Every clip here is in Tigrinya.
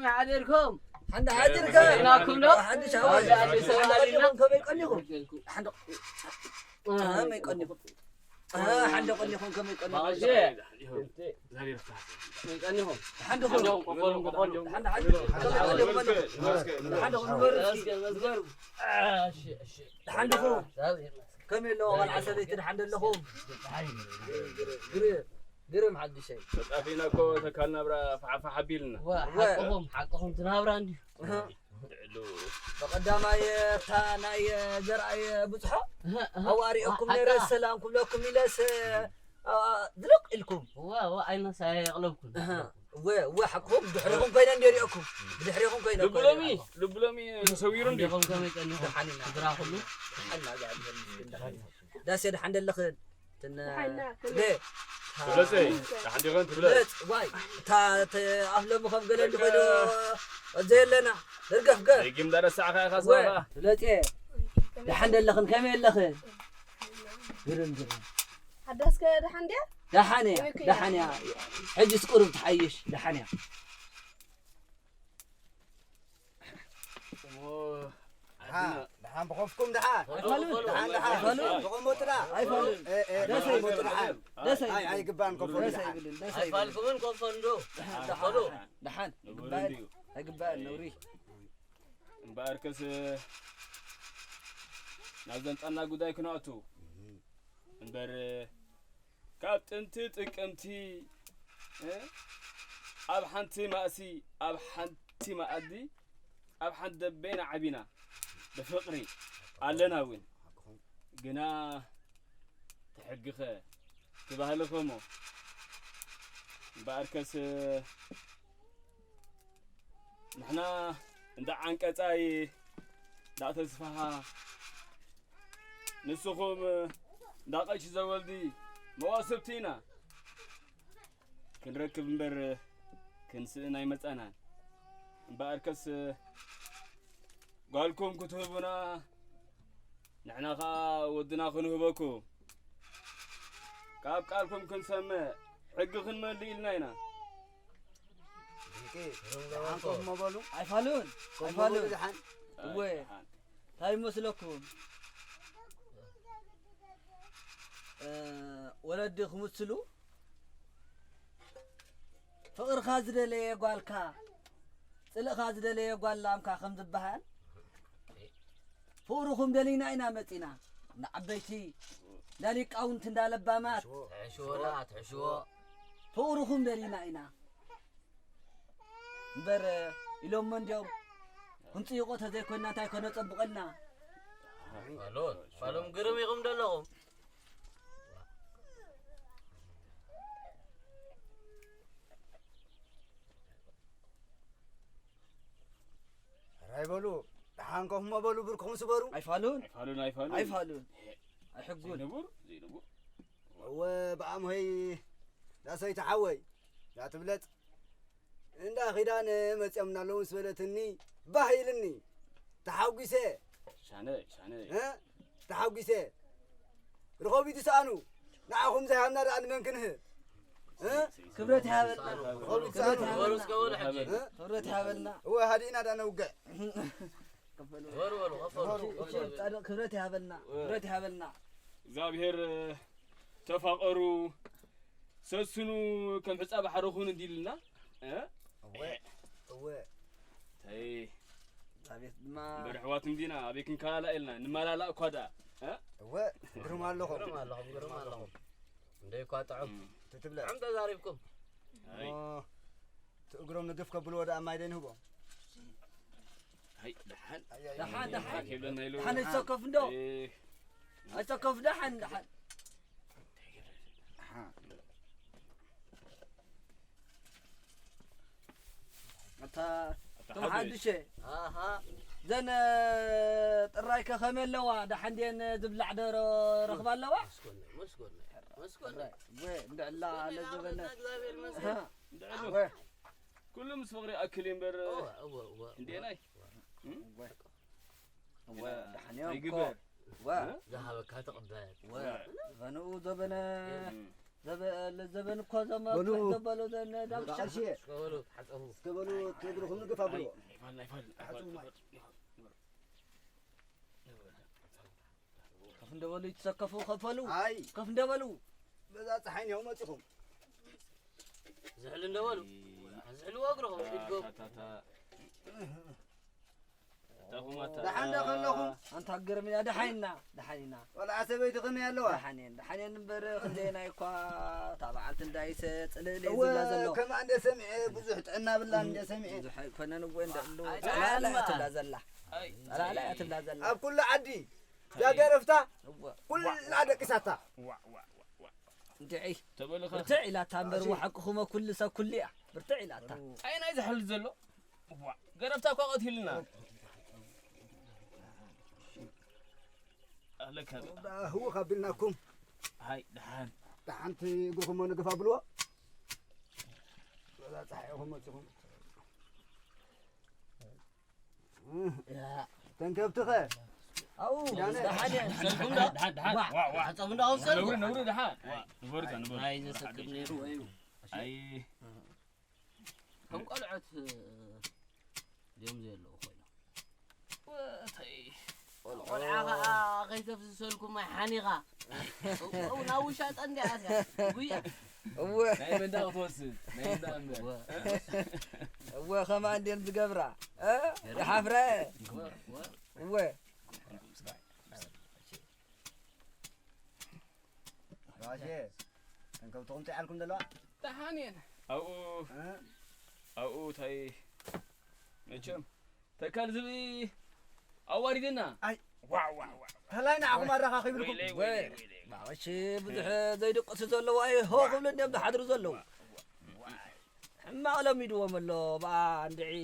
ሓዲርኩም? ሓንቲ ሓዲርካ? ዜናኩም ዶ? ሓድሽ ኣዋጅ። ሓድሽ ኣዋጅ። ሓዲሽ ኣዋጅ። ከመይ ቀኒኹም? ሓንደ-፣ ከመይ ቀኒኹም? ሓንደ ቀኒኹም፣ ከመይ ቀኒኹም? ባሻ። ከመይ ቀኒኹም? ሓንደ ቀኒኹም። ሓንደ ቀኒኹም። ሓንደ ቀኒኹም። ሓንደ ቀኒኹም። ንበሩ እስኪ። ሓንደ ቀኒኹም። ከመይ ኣለዎ ቆልዓ ሰበይቲ፣ ደሓን ዶ ኣለኹም? ግርም፣ ግርም ሓድሸይ። ተጣፊእና እኮ ተካል ናብራ ፋሕፋሕ ኣቢልና። ዋ፣ ሓቅኹም፣ ሓቅኹም፣ እቲ ናብራ እንድዩ። እህ። ልዕሉ ብቐዳማይ እታ ናይ ዘርኣይ ብጽሖ እህ፣ እህ። ኣዋሪኦኩም ነይረ፣ ሓቃ። ሰላም ክብለኩም ኢለስ፣ እ፣ ድልቕ ኢልኩም። ዋ፣ ዋ፣ ኣይነሳ የቕለብኩም። እህ። ወ-፣ ወ-፣ ሓቅኹም ብድሕሪኹም ኮይነ እንደ ሪኦኩም። ብድሕሪኹም ኮይነ ልቡ ሎሚ፣ ኮይነ። ልቡ ሎሚ ተሰዊሩ እንድዩ። እንዲኹም ከመይ ቀኒኹም? ደሓን ኢና። ስድራ ኩሉ? ደሓን ኢና፣ እግዚኣብሔር ይመስገን፣ ደሓን ኢና። ዳሴ ደሓን ደለኽን? ትነ-፣ ደሓን ኢና፣ ለ-፣ ትብለጸይ፣ ደሓን ዲኽን ትብለጽ? ትብለጽ፣ ዋይ፣ እታ ተ-፣ ኣፍ ሎሚ ከም ገለ እንዲ ኮይኑ፣ ደቂ ዘየለና፣ ደርገፍ ገ-፣ ደጊም ዳረሳዕኻ ኢኻ ወ-፣ ዝበኻ። ትብለጽ እየ። ደሓን ደለኽን? ከመይ ኣለኽን? ግርም፣ ግርም። ሓዳስከ ደሓን ድያ? ደሓን እያ፣ ከመይ ደሓን እያ። ሕጅስ ቁሩብ ትሓይሽ፣ ደሓን እያ። እሞ ደሓ-፣ ዓድና ደሓን ብኸፍኩም ደሓ። ኣይፋሉን። ደሓን ደሓ። ኣይፋሉን። ተቐመጡ ደሓ። ኣይፋሉን። እ፣ እ፣ ደስ ተቐመጡ ኣይብልን። ደሓ። ደስ ኣይብልን። ኣይ፣ ኣይግባን ከፎ ደስ ደሓ። ኣይብልን። ደስ ኣይብልን። ኣይፋልኩምን ከፎ እንዶ። ደሓን። ደሓን። ደሓን። ንቡር ደሓን። እንድዩ። ኣይግባእን ነውሪ። እምበኣርከስ ናብዘን ጥዕና ጉዳይ ክነእቱ እምበር፣ ካብ ጥንቲ ጥቅምቲ፣ እ፣ ኣብ ሓንቲ ማእሲ፣ ኣብ ሓንቲ መኣዲ፣ ኣብ ሓንቲ ደበና ዓቢና፣ ብፍቕሪ ኣለና እውን። ግና እቲ ሕጊኸ፣ እቲ ባህልኸ እሞ? እምበኣርከስ ንሕና እንዳ ዓንቀጻይ፣ እንዳ ተስፋሃ፣ ንስኹም እንዳ ቀሺ ዘወልዲ መዋስብቲ ኢና። ክንረክብ እምበር ክንስእን ኣይመጻናን። እምበኣርከስ ጓልኩም ክትህቡና፣ ንሕና ኸኣ ወድና ክንህበኩም። ካብ ቃልኩም ክንሰምዕ ሕጊ ክንመልእ ኢልና ኢና። ድንቂ፣ ደሓን ኮፍ ምበሉ። ኣይፋሉን፣ ኮፍ ምበሉ ኣይፋሉን። ደሓን። እወ። ኣይ፣ ደሓን። እንታይ ይመስለኩም? እ፣ ወለዲ ክምስሉ፣ ፍቕርኻ ዝደለየ ጓልካ፣ ጽልእኻ ዝደለየ ጓል ላምካ ከም ዝበሃል፣ ፍቕርኹም ደሊና ኢና መጺና። እንዳ ዓበይቲ፣ እንዳ ሊቃውንቲ፣ እንዳ ለባማት። ትሕሽዎ ደኣ፣ ትሕሽዎ። ፍቕርኹም ደሊና ኢና። እምበር ኢሎሞ እንድዮም፣ ክንጽይቖ ተዘይኮንና እንታይ ከነጸብቐልና? ፋሎም፣ ፋሎም ግርም ኢኹም ደለኹም። ሕራይ በሉ፣ ደሓን ኮፍ እሞ በሉ፣ ብርክኹም ስበሩ። ኣይፋሉን። ኣይፋሉን፣ ኣይፋሉን። ኣይፋሉን። ኣይሕጉን። ዘይንቡር፣ ዘይንቡር። እወ፣ ብኣምሆይ ዳሰይቲ ሓወይ፣ ዳትብለጥ፣ እንዳ ኺዳነ መጺኦምና ኣለዉ ምስ በለትኒ፣ ባህ ኢልኒ። ተሓጒሰ። ሻነ፣ ሻነ። እ? ተሓጒሰ። ርኸቡ ይትስኣኑ። ንዓኹም ዘይሃብና ደኣ ንመን ክንህብ? እ? ክብረት ይሃበልና። ርኸቡ ክብረት ይትስኣኑ። ይሃበልና። ወሩ እስከ ወሩ ሕጂ። እ? ክብረት ይሃበልና። እወ፣ ሃዲእና ደኣ ነውግዕ። በሉ፣ በሉ፣ ከፈሉ፣ በሉ፣ ከፈሉ። እሺ፣ ጻድቕ ክብረት ይሃበልና። እወ። ክብረት ይሃበልና። እግዚኣብሔር ተፋቐሩ፣ ሰስኑ፣ ከም ሕጻ ባሕሪ ኩኑ እንዲልና፣ እ? እወ፣ እወ። ተይ። ኣቤት ድማ። እምበር ኣሕዋት እንዲና፣ ኣበይ ክንከላላእ ኢልና፣ ንመላላእ እኳ ደኣ፣ እ? እወ፣ ግርም ኣለኹም። ግርም ኣለኹም፣ ግርም ኣለኹም። እንደይ እኳ ጥዑም። እም። ትትብለ። ጥዑም ተዛሪብኩም። ኣይ። እሞ፣ እቲ እግሮም ንግፍ ከብልዎ ደኣ ማይ ደይ ንህቦም። ኣይ፣ ደሓን። ኣይ፣ ኣይ፣ ደሓን፣ ኣይ፣ ደሓን። ኬብለና ኢሉ። ደሓን ኣይትሰከፍ እንዶ። እ። ኣይትሰከፍ፣ ደሓን፣ ደሓን። ኣሓ። ኣታ፣ ኣታ እቶም ሓጎይ። ሓድሸ። ኣሃ። ዘን፣ እ፣ ጥራይከ ከመይ ኣለዋ? ደሓን ድየን ዝብላዕ ዶ ረ-፣ ረኽባ ኣለዋ? መስኮነ፣ መስኮነ፣ መስኮነ። ጥራይ፣ ወ፣ እንድዕላ ፍቕሪ ለዘበነ። እናውረድና እግዚኣብሔር ይመስገን። ኣሃ። እንድዕሉ። ወ። ኩሉ ምስ ፍቕሪ ይኣክል እዩ እምበር፣ እወ፣ እወ፣ እወ፣ እንዴናይ? እወ። እም? እወ። እወ፣ ግና ደሓን እዮም ኣይግበር። እኮ። እወ። እ? ዝሃበካ ተቐበል። እወ። እወ። ዘንኡ ዘበነ እም። ዘበ-፣ ዘበን እኮ ዘመ-፣ በሉ። ዘበሉ ዘነ ዳብሻ። ጋሼ፣ እስከ በሉ፣ ተሓጸቡ። እስከ በሉ፣ እግርኹም ንግፍ ኣብሉ። ኣይፋል፣ ኣይፋል፣ ኣይፋል። ተሓጸቡ ማይ። ከፍ እንደበሉ ይትሰከፉ፣ ከፈሉ። ኣይ። ከፍ እንደበሉ። በዛ ፀሓይ ነው መፂኹም። ዝሕል እንደበሉ። ዝሕልዎ እግርኹም፣ ኢድጎም። ታ፣ ታ፣ ታ። ደሓን ዶ ከለኹም? ኣንታ ግርምያ፣ ደሓን ኢና፣ ደሓን ኢና። ቆልዓ ሰበይቲ ከመይ ኣለዋ? ደሓን እየን፣ ደሓን እየን እምበር፣ ክንደየናይ እኳ እታ በዓልቲ እንዳይሰ ጽልእልእ እወ፣ ዝብላ ዘሎ። ከምኣ እንደ ሰሚዐ፣ ብዙሕ ጥዕና ብላ እንደ ሰሚዐ። ብዙሕ ኣይኮነን እወ፣ እንደ እሉ ኣይ፣ ጸላላ እያ ትብላ ዘላ። ኣይ፣ ጸላላ እያ ትብላ ዘላ። ኣብ ኩሉ ዓዲ፣ እዛ ገረፍታ እወ። ኩላ ደቂሳታ። እንድዒ፣ ተበልኻ። ብርትዕ ኢላታ እምበር፣ እሺ። ወሓቅኹመ ኩሉ ሰብ ኩሉ እያ። ብርትዕ ኢላታ። ኣይ፣ ናይ ዝሕል ዘሎ። እዋ፣ ገረፍታ እኳ ቀቲልና። ኣለካ። ህውኽ ኣቢልናኩም። ሃይ፣ ደሓን። ደሓንቲ እግርኹም ንግፍ ኣብልዎ። በዛ ጸሓይኹም መጺኹም። ተንከብትኸ? ኣው፣ ዳነ። ደሓን እየ። ሰልኩም ዳ? ደሓን፣ ደሓን። ዋ፣ ዋ፣ ዋ። ሓጻቡ እንዳ ኣውሰድዎ። ነውሪ፣ ነውሪ፣ ደሓን። ዋ፣ ንበሩ፣ ንበሩ። ናይ ዘሰክም ነይሩ እዩ። ኣይ። ከም ቆልዑት ድዮም ዘለዉ ኮይኖም። ወተይ። ቆልዓ ኸዓ ከይተፍስሰልኩም ማይ ሓኒኻ። እው፣ ናብ ውሻጠ እንዲያ ኣትያ። ጉያ። እወ። ናይ መንዳ ክትወስድ፣ ናይ መንዳ እምበር። እወ። እወ፣ ኸማን እንድየን ዝገብራ። እ? ይሓፍረ። እወ፣ እወ። እወ። ጋሼ፣ ተንከብትኹም እንታይ ኣልኩም ዘለዋ? ደሓን እየን። ኣብኡ፣ እ? ኣብኡ እንታይ መቸም ተካል ዝብኢ ኣዋሪድና። ኣይ፣ ዋ፣ ዋ፣ ዋ። ተላይ ንዓኹም ኣረኻኺብልኩም። ወይለይ፣ ወይለይ፣ ወይለይ። ባቐሺ ብዙሕ ዘይድቅሱ ዘለዉ፣ ኣይ፣ ሆ ክብሉ እንድዮም ዝሓድሩ ዘለዉ። ሕማቕ ለሚድዎም ኣሎ፣ ብኣ እንድዒ ኣይ፣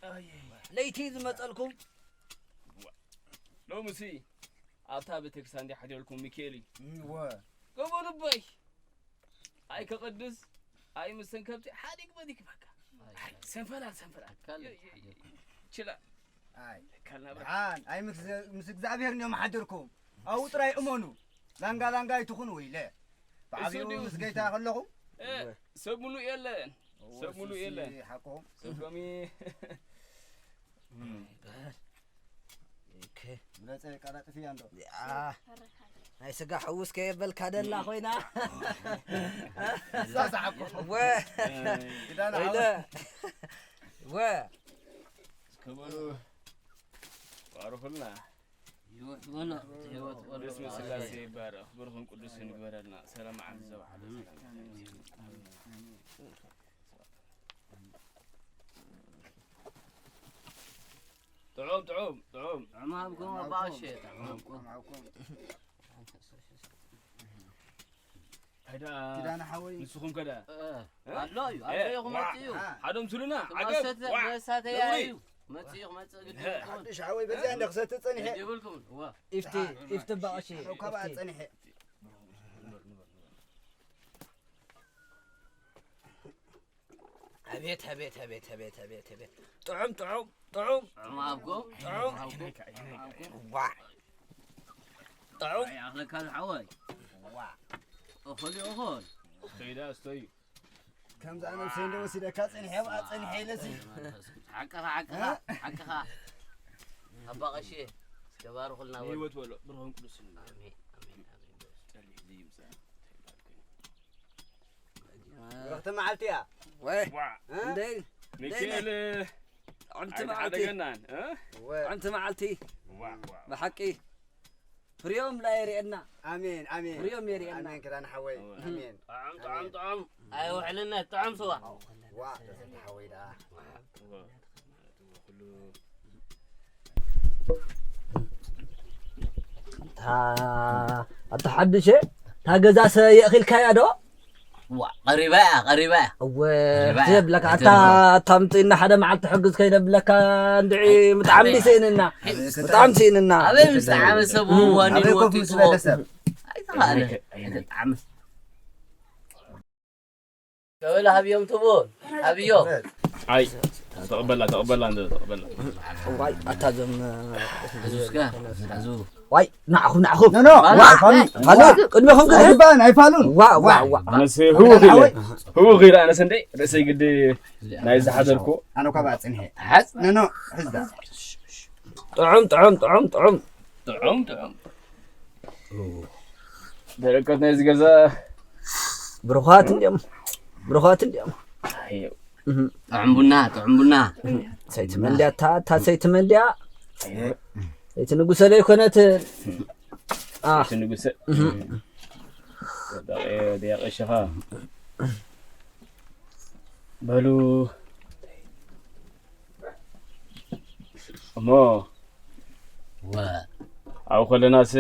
ኣይ፣ ኣይ። ለይቲ ዝመጸልኩም። ሎምሲ ኣብታ ቤተክርስትያን እንዲ ሓዲረልኩም ሚካኤል እዩ። እወ። ገበሉ በይ። ኣይ ከቐድስ፣ ኣይ ምስ ሰንከብቲ ሓዲግ በዲግ በቃ። ኣይ፣ ኣይ፣ ሰንፈላል፣ ሰንፈላል። ኣካል ችላ። ኣይ። ኣካል ናብራ። ደሓን፣ ኣይ ምስ፣ ምስ እግዚኣብሔር እንዲዮም ሓድርኩም። ኣብኡ ጥራይ እመኑ። ላንጋ ላንጋ ኣይትኹኑ ኢለ። ብዓብዩ እሱ ድዩ? ምስ ጌታ ከለኹም። እ፣ ሰብ ሙሉእ የለን። እወ፣ ሰብ ሙሉእ እሱሲ የለን። ሓቅኹም። ሰብ ሎሚ እም። ኦኬ። ብለጸ ቀላጥፍያ እንዶ። ያ። ናይ ስጋ ሕውስ ከየበልካ ደላ ኮይና። እዛ ሰሓብኩ። ወ። ክዳን ወይለ። ዓወት። ወ። እስከ በሉ። ባርኹልና። ህይወት በሎ፣ ህይወት በሎ። በስመ ስላሴ ይባረኽ። ብሩኽን ቅዱስን ይግበረልና። ሰላም ዓለም ዘበዓለ ሰላም። ጥዑም፣ ጥዑም፣ ጥዑም። ጥዑም ሃብኩም ኣባ ቀሼ፣ ጥዑም ሃብኩም። ሃይዳ፣ ኪዳነ ሓወይ። ንስኹም ከዳ? እ፣ ኣሎ እዩ፣ ኣሎ እዩ፣ ክመጽእ እዩ። ሓዶም ስሉና፣ ዓገብ፣ ክመሰተ-፣ ዋ፣ መሳተያ ነውሪ። እዩ። መጽእ እዩ፣ ክመጽእ ግድ እዩ። ሓድሽ ሓወይ፣ በዚኣ እንደ ክሰቲ ጸኒሐ። ግድ ይብልኩም፣ እዋ። ኢፍቲ፣ ኢፍቲ ኣባ ቀሼ፣ እኮ በኣ ኢፍቲ። ጸኒሐ። ኣቤት፣ ኣቤት፣ ኣቤት። ጥዑም፣ ጥዑም፣ ጥዑም። ጥዑም ኣብጎ። ጥዑም። ኣብጎ። ዋ። ጥዑም። ኣይ፣ ኣኽለካ ዝሓወይ። ዋ። እኹል እዩ፣ እኹል። ስተይዳ፣ ስተዩ። ከምዛ ነብሰይ እንደ ወሲደካ ጸኒሐ፣ ብኣ ጸኒሐ ኢለሲ። ሓቅኻ፣ ሓቅኻ፣ እ? ሓቅኻ። ኣባ ቀሼ፣ እስከ ባርኹልና በሉ። ንህይወት በሎ፣ ብርሆን ቅዱስን። ኣሜን፣ ኣሜን፣ ኣሜን። ጸሊሕ ዘይምጻእ። ረኽቲ መዓልቲ እያ። ወይ፣ ዋ። እ? እንደይ፣ ሚካኤል፣ ጥዕምቲ መዓልቲ። ኣይተሓደገናን፣ እ? ወይ። ጥዕምቲ መዓልቲ። ዋ፣ ዋ። ብሓቂ ፍርዮም ላይ የርእየና። ኣሜን፣ ኣሜን። ፍርዮም የርእየና። ኣሜን፣ ክዳን ሓወይ። እወ። ኣሜን። ጥዑም፣ ጥዑም፣ ኣሜን። ጥዑም። ኣይውሕልነት፣ ጥዑም ስዋ። ዋ፣ ተሰተ ሓወይ ደኣ። እወ። ኩሉ ኣታ፣ ኣታ ሓድሽ፣ እታ ገዛሰ የእኺልካያ ዶ? ዋ፣ ቀሪባ እያ፣ ቀሪባ እያ። እወ፣ ቀሪባ እያ። ትብለካ፣ ኣታ፣ ኣታ ኣምጽእና ሓደ መዓልቲ ሕግዝ ከይደ ብለካ፣ እንድዒ፣ ብጣዕሚ ስኢንና። ብጣዕሚ ስኢንና። ኣበይ ምስ ጠዓመ ሰብ እም፣ ዋኒኑ ኣበይ ኮፍ ወጢጥዎ? ምስ በለ ሰብ? ኣይተኻእለ። ኣይተጣዕመ። ተበለ ሃብዮም ትቡን፣ ሃብዮም። ኣይ። ተቐበላ፣ ተቐበላ፣ እንደ ተቐበላ። ዋይ ኣታ ዘም ሕዙ እስከ ሕዙ ዋይ ንዓኹም ንዓኹም ኖ ኖ ኣይፋሉን ፋሉ ቅድሚኹም ግን ኣይግባን ኣይፋሉን ዋ ዋ ዋ ኣነስ ህውኽ ኢለ ህውኽ ኢለ ኣነስ እንደ ርእሰይ ግዲ ናይ ዝሓደርኩ ኣነ እኳ ብኣ ፅንሐ ተሓዝ ኖ ኖ ሕዝዳ ጥዑም ጥዑም ጥዑም ጥዑም ጥዑም ጥዑም በረከት ናይዚ ገዛ ብሩኻት እንዲኦም ብሩኻት እንዲኦም ጥዑም ቡና ጥዑም ቡና ሰይቲ መንድያ እታ እታ ሰይቲ መንድያ ሰይቲ ንጉሰ ዘይኮነት አ እቲ ንጉሰ ደቂ ሸኻ በሉ እሞ ወ ኣብኡ ከለናስ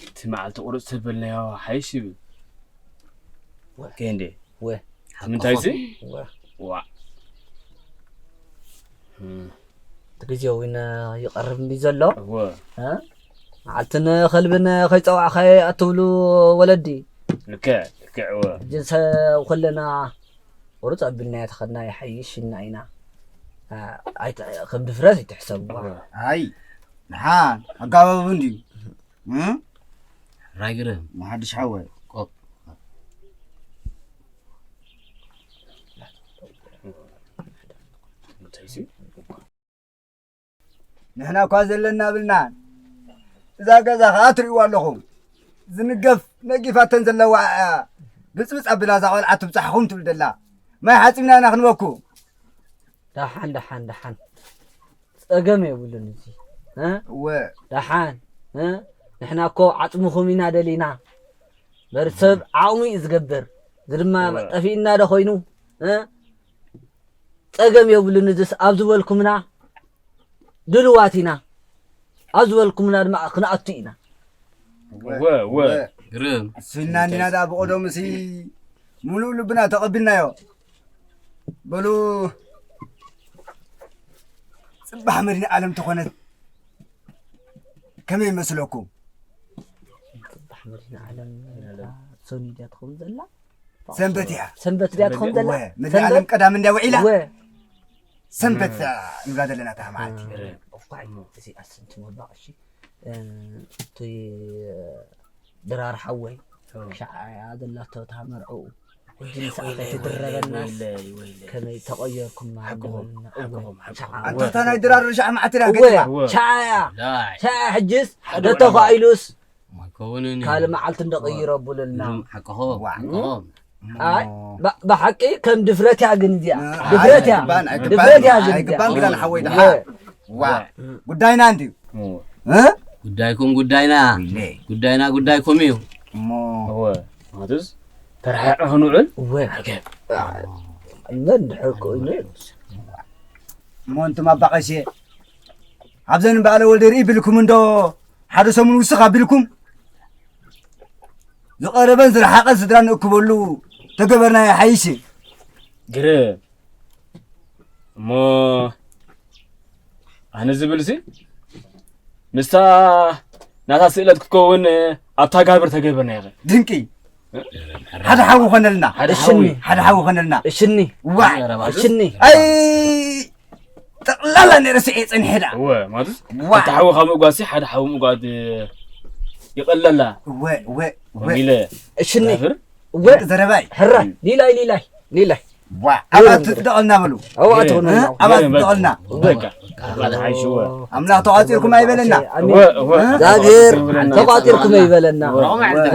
እቲ መዓልቲ ቁርፅ ተበልናዮ ሓይሽ ይብል ከንዴ ወ ምንታይ ሲ ወ ዋ እቲ ግዜ እውን ይቐርብ እንዲ ዘሎ እወ እ? መዓልትን ከልብን ከይፀዋዕኻየ ኣትብሉ ወለዲ ልክዕ ልክዕ እወ ሕጂ ሰብ ኩለና ቁርፅ ኣቢልና ተኸድና ይሓይሽ እና ኢና እ፣ ኣይተ- ከም ድፍረት ይትሕሰብዋ ኣይ ንሓን ኣጋባቡ እንድዩ እ? ራይ ግርም ንሓድሽ ሓወይ ቆብ ምንታይ ሲ ንሕና እኳ ዘለና ብልና እዛ ገዛ ከዓ ትርእይዋ ኣለኹም ዝንገፍ ነጊፋተን ዘለዋ እያ ብፅብፅ ኣቢላ እዛ ቆልዓ ትብፃሕኹም ትብል ደላ ማይ ሓፂብና ኢና ክንበኩ ደሓን ደሓን ደሓን ፀገም የብሉን እዚ እ? እወ ደሓን እ? ንሕና እኮ ዓፅምኹም ኢና ደሊና በርሰብ ዓቕሙ እዩ ዝገብር እዚ ድማ ጠፊእና ዶ ኮይኑ እ? ፀገም የብሉን እዚስ ኣብ ዝበልኩምና ድልዋት ኢና ኣብ ዝበልኩምና ድማ ክንኣቱ ኢና እወ እወ ግርም ስና እንዲና ደኣ ብቐደሙ ሲ ሙሉእ ልብና ተቐቢልናዮ በሉ ፅባሕ መድኒ ዓለም ተኾነት ከመይ ይመስለኩም ፅባሕ መድኒ ዓለም ሰኑይ ድያ ትኸውን ዘላ ሰንበት እያ ሰንበት ድያ ትኸውን ዘላ እወ መድኒ ዓለም ቀዳም እንድያ ውዒላ እወ ሰንበት ንብላ ዘለና እታ መዓልቲ እኳ እዚ ኣስንቲ መባቕ እሺ እቲ ድራር ሓወይ ሻዓያ ዘላቶ እታ መርዕኡ ሕጂ ንስኣ ከይትድረበናስ ከመይ ተቐየርኩም ኣንታ እታ ናይ ድራር ሻዕ መዓልቲ እያ ገዲፋ ሻዓያ ሻዓያ ሕጅስ ደተኻኢሉስ ኣይከውንን እዩ ካልእ መዓልቲ እንደቐይሮ ቡልልና እዞም ሓቅኹም ሓቅኹም ኣይ ባ- ብሓቂ ከም ድፍረት እያ ግን እዚኣ ድፍረት እያ ኣይግባን ድፍረት እያ ኣይግባን ግን ኣይግባን እዚኣ። ብላን ሓወይ ድሓ ወ- ዋ ጉዳይና እንድዩ እ ጉዳይኩም ጉዳይና ኢለ ጉዳይና ጉዳይኩም እዩ እሞ እወ ማለትስ ተረሓቂ ክንውዕል ወ- መን ድሕር ኮይኑ እሞ እንቱም ኣባቐሽ ኣብዘን በዓለ ወልደ ርኢ ብልኩም እንዶ ሓደ ሰሙን ውስኽ ኣቢልኩም ዝቐረበን ዝረሓቐን ስድራ ንእክበሉ ተገበርና ይሓይሽ ግረ እሞ ኣነ ዝብል ሲ ምስታ ናታ ስእለት ክትከውን ኣብታ ጋብር ተገብርና ኢኸ ድንቂ ሓደ ሓዊ ኾነልና ሓደ እሽኒ ሓዊ ሓደ ሓዊ ኾነልና እሽኒ ዋ እሽኒ ኣይ ጠቕላላ ነረስዐ ፀኒሐ ዳ እወ ማለት ዋ እቲ ሓዊ ካብ ምእጓድ ሲ ሓደ ሓዊ ምእጓድ ይቐለላ እወ እወ እወ ኢለ እሽኒ ጋብር እወ ዘረባይ ሕራይ ሊላይ ሊላይ ሊላይ ዋ ኣባት ትደቐልና በሉ ኣብኣ ትኾነና ኣባት ትደቐልና በቃ ኣባል ሓይሽወ ኣምላኽ ተቋፂርኩም ኣይበለና እወ እወ እግዚኣብሔር ተቋፂርኩም ኣይበለና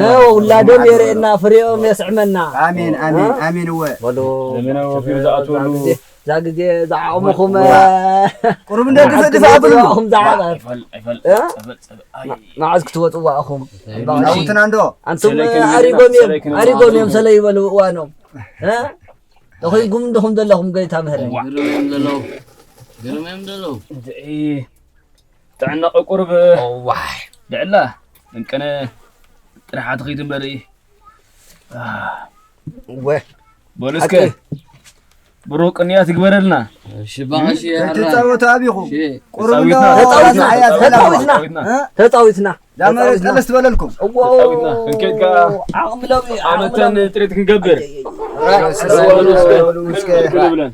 እ፣ ውላዶም የርእየና ፍሬኦም የስዕመና ኣሜን ኣሜን ኣሜን እወ በሉ ዘመናዊ ወፊሩ ዝኣትወሉ እዛ ግዜ ዝዓቕምኹም ቁሩብ እንደ ድፈ ድፈ ኣብሉ ኹም ዝዓቐ ኣይፈል ኣይፈል እ? ጸበል ጸበል ኣይ መዓዝ ክትወፅዋ እኹም ናውትና እንዶ ኣንቱም ሰለይ ክንብል ኣሪጎም እዮም ሰለይ ክንብል ኣሪጎም እዮም ሰለይ ይበሉ እዋኖም እ? ተኾይንኩም እንደኹም ዘለኹም ገይታ ምህረይ ግርም እዮም ዘለዉ ግርም እዮም ዘለዉ እንድዒ ጥዕና ቁርብ ዋይ ድዕላ እንቀነ ጥራሕ ኣትኺድ እምበር ወ በሉ እስከ ብሩህ ቅንያት ይግበረልና ሽባቐ ሺ ከይትፃወቱ ኣቢኹም ቁሩብ ተፃዊትና። እንዶ ተፃዊትና ሓያት ተፃዊትና ፈላማ ተፃዊትና ዳመረ ቀለስ ትበለልኩም እዎ ተፃዊትና። ክንከይድካ ዓቕሚ ሎሚ ኣመተን ዓቕሚ ጥሬት ክንገብር በሉ እስከ ንብለን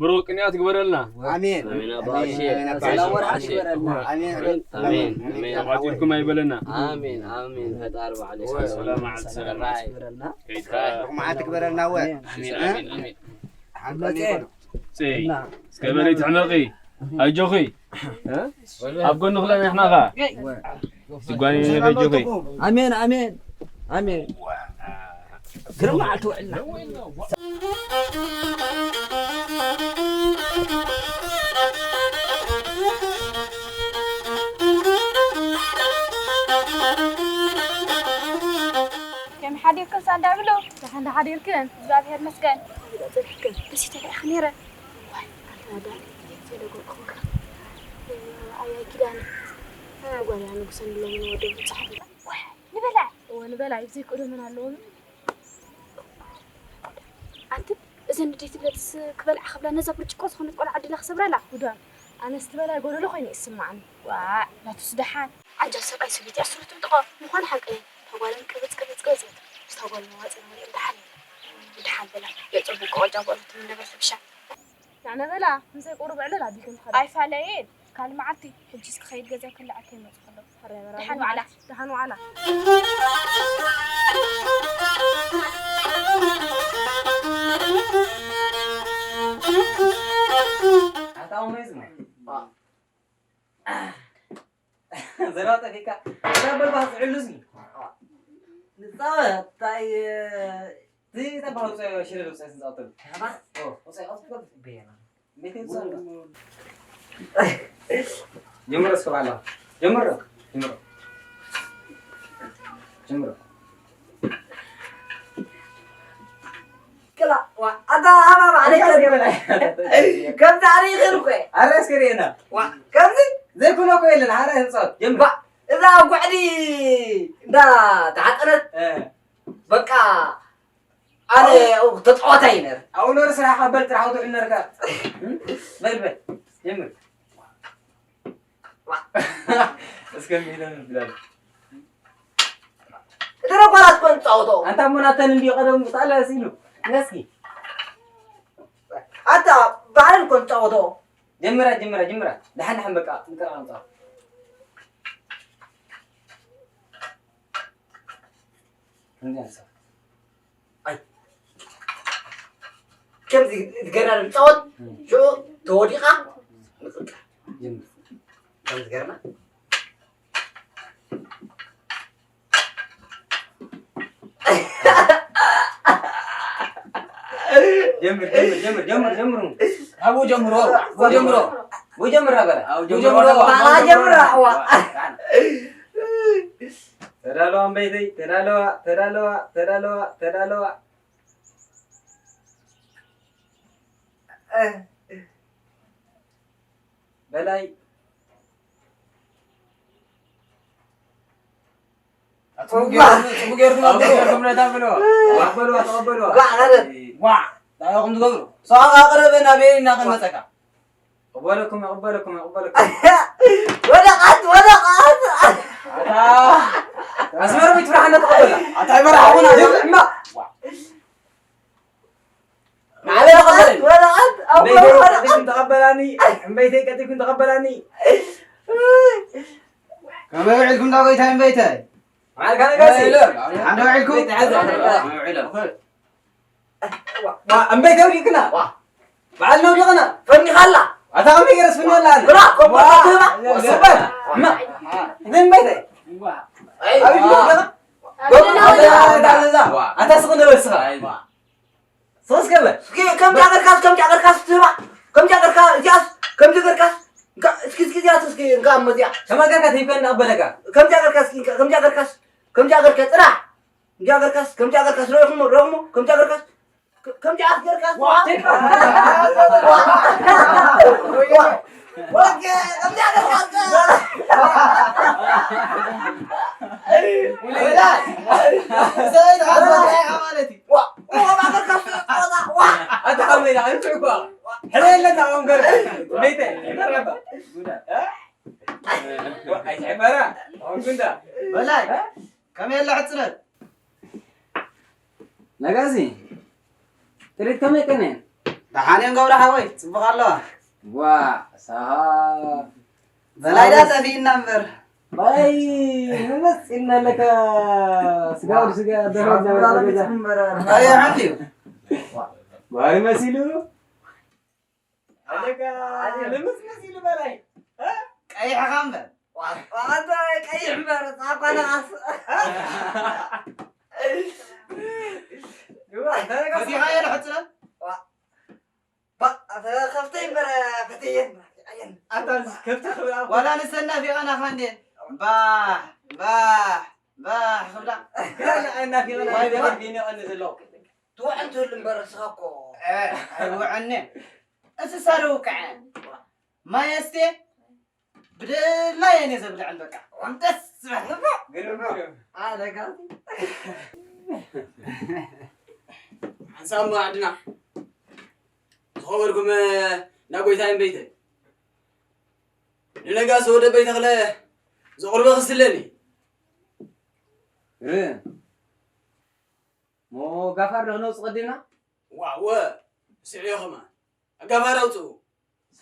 ብሩኽ ቅንያት ግበረልና። ኣሜን። ኣሜን ኣባ ኣሜን። እሺ። ኣሜን ኣባ ሰላም እሺ። ወርሓት ይበረልና። ኣሜን። ኣሜን። ኣሜን። ኣሜን። ተቋጺርኩም ኣይበለና። ኣሜን ኣሜን። ፈጣሪ ባዕሉ ወይ፣ ሰላም መዓልቲ ሰላም። ይበረልና። ከይታ ሩቕ መዓልቲ ግበረልና። ወ ኣሜን። ኣሜን። ኣሜን። ሓንቀል ይበሉ። ጽይ። እስከ በሊ ትሕመቂ። ኣጆኺ። እ? ኣብ ጎንኺ ኣለና ንሕና ኸ። ትጓኒ ኣጆኺ። ኣሜን ኣሜን ኣሜን። ግርማ ኣልትውዕልና። ከመይ ሓዲርክን ሳንዳ ብሉ? ደሓን ዶ ሓዲርክን? እግዚኣብሔር ይመስገን። ደስ ይተባዕኺ ነይረ። ዋይ፣ ኣንታ ዳኒ፣ ዘይነገርኩኺ። ኣያይ ኪዳነ፣ ጓል እያ ንጉሰ ንብሎም ንወደቡ ጻሕፊ። ዋይ፣ ንበላዕ። እወ፣ ንበላዕ። ብዘይክእሎ መን ኣለዎም? ኣንቲ፣ እዘን ንደይ ትብለትስ ክበልዓ ክብላ ነዛ ብርጭቆ ዝኾነት ቆልዓ ዓዲላ ክሰብራላ። ጉዳም። ኣነስ ትበላይ ጎደሎ ኮይኑ ይስማዓኒ። ዋዕ፣ ናቱስ ደሓን። ዓንጀል ሰብኣይ ሰበይቲ ኣስሩ ትምጥቆ። ምዃኑ ሓቂ እዩ። እታ ጓልን ቅብጽ ቅብጽ ቅብጽ እያ። ምስታ ጓል መዋጽእ መሪኦም ደሓን እዩ። ደሓን በላ። የጽቡቅ ቆጫ በሉ ትምነበል ትብሻ። ንዕነ በላ፣ ምሳይ ቁሩብ ዕልል ኣቢልክን ትኸዳ። ኣይፋለየን። ካልእ መዓልቲ፣ ሕጂ እስኪ ኸይድ ገዛ ክልዓል ከይመጽእ ከሎ። ደሓን ዋዕላ። ደሓን ዋዕላ። ኣታው መዝሙ። ዘረባ ጠፊካ። ዘረባ ባስ ዕሉስ። ንጻወት ታይ ቲ ተባው ጸ ሽረ ልብሰ ስንጻወት። ኦ፣ ኦ ጸ ኦ ጸ ቤና። ጀምሮ እስከ ባላ። ጀምሮ። ጀምሮ። ጀምሮ። ክላ ዋ ኣታ ሃባ ማዕረ ከምዚ ኣሪኽን እኮ። ኣረ እስከ ርኤና። ዋ ከምዚ ዘይኮነ እኮ የለን። ኣረ ህንጻት። ጀምሮ። እዛ ጉዕዲ እንዳ ተሓጠነት በቃ ኣነ ተጻዋታይ ነር። ኣብኡ ነር ስራሕ ኣበል ጥራሕ ውድዕ ነርካ። በል በል ጀምር። እስከ ሚለን ብላል። እተረኳላት ኮን ጻውቶ። ኣንታ ሞናተን እንዲ ቀደም ጣላ ሲሉ ነስኪ ኣታ ባዕለን ኮን ጻውቶ። ጀምራ ጀምራ ጀምራ። ደሓን ደሓን በቃ ንቀራ ንጻ። ከምዚ ገርና ንጻወት ሽዑ ተወዲቓ ንቕጥል። ከምዚ ገርና ጀምር ጀምር ጀምር ጀምር ጀምር። ኣብኡ ጀምሮ። ኣብኡ ጀምሮ። ወይ ጀምር ነበረ። ኣብኡ ጀምሮ። ባላ ጀምራ ኣዋ ተዳለዋ እምበይተይ ተዳለዋ ተዳለዋ ተዳለዋ ተዳለዋ። በላይ ጽቡቅ ጌርኩም ጽቡቅ ጌርኩም ኣብልዎ። ተቐበልዋ ተቐበልዋ። ጓዕ ማለት ዋ ዳኹም ትገብሩ ሰው ኣቅረበ ናበይ እናቀመጸካ ይቕበለኩም ይቕበለኩም ይቕበለኩም። ወደቓት ወደቓት ኣስመር ቤት ፍራሕና ተቐበላ። ኣታይ መራሕኹና እማ ወደቓት ወደቓት ኣቦ እምበይተይ ወደቓት ቀጢልኩም ተቐበላኒ። እምበይተይ ቀጢልኩም ተቐበላኒ። ከመይ ውዒልኩም እንዳ ጎይታይ እምበይታይ? መዓልካ ነጋሲ ሓንደ ውዒልኩም? እምበይተይ ውዒልና። በዓል ነውዲቕና። ፈኒኻላ ኣታ ከመይ ገይረስ ፍንወላ ኣነ ብራ ኮምቦታ ትህባ ስበል እማ እምበይተይ ኣይ ኣቢት ነውዲቕና። ኣታ ስቕ ነበል ስኻ ስኽስ ገበ እስኪ ከምዚ ኣገርካስ ከምዚ ኣገርካስ ትህባ ከምዚ ኣገርካ እዚኣስ ከምዚ ገርካስ እስኪ እስኪ እዚኣስ እስኪ እንካ እሞ እዚኣ ከመይ ገርካ ትሂብካ እንዳበለካ ከምዚ ኣገርካስ እስኪ እንካ ከምዚ ኣገርካስ ከምዚ ኣገርካ ጥራሕ እንዲ ኣገርካስ ከምዚ ኣገርካስ ረኹሞ ረኹሞ ከምዚ ኣገርካስ ከምዚ ኣገርካስ ኣታ ከመይ ኢላ እንታይ እኳ ሕረ የለን ታቆም ገር ቤተ ይመረባ ኣይትሕበራ ኣሁን ጉንዳ በላይ ከመይ ኣላ ሕጽረት? ነጋሲ ጥሪት ከመይ ቀነ ደሓን እዮም ገብረ ሓወይ፣ ጽቡቕ ኣለዋ። ዋ፣ ሳሃ። በላይ ዳ ጠፊእና እምበር። በላይ፣ ንመጽእ ኢልና ኣለካ። ስጋ ወዲ ስጋ፣ ደርሆ ወዲ ደርሆ። ኣይ፣ ሓንቲ እዩ። ባህሪ መሲሉ። ኣለካ፣ ልምስ መሲሉ በላይ። እ? ቀይሕኻ እምበር። ዋ፣ ዋ፣ ኣንተ ቀይሕ እምበር፣ ጻዕዳ ነቓስ። ዋ፣ ተረጋጋ። ፈቲኻ እየ ንሕጽረ። ዋ። ባ-፣ ኣተ ከፍተይ እምበር ፈተየን። ኣየን። ኣታ ከፍቲ ክብላ። ዋላ ንሰን ናፊቐናኻ እንዴ? ባሕ፣ ባሕ፣ ባሕ ክብላ። ገና ኣይናፊቐና። ዋይ፣ ገና በላ። ቢኒ ቀኒ ዘለዉ። ትውዕል ትህሉ እምበር ንስኻ እኮ። እ፣ ኣይውዕልን'የ። እንስሳ ዶ ውቅዐ? ማይ ኣስቴ ብድላየን እየ ዘብልዐን በቃ። ደስ ዝበል። ግርም እዩ። ኣደጋቲ። ሓንሳብ እሞ ዓድና ዝኸበርኩም እንዳ ጎይታይ እምበይተይ፣ ንነጋሲ ወደ ቤት ተኽለ ዘቕርቦ ክስለኒ። ር-፣ ሞ ጋፋር ዶ ክነውጽእ ቀዲምና? ዋወ፣ ስዕዮ ኸማን። ኣጋፋር ኣውጽኡ።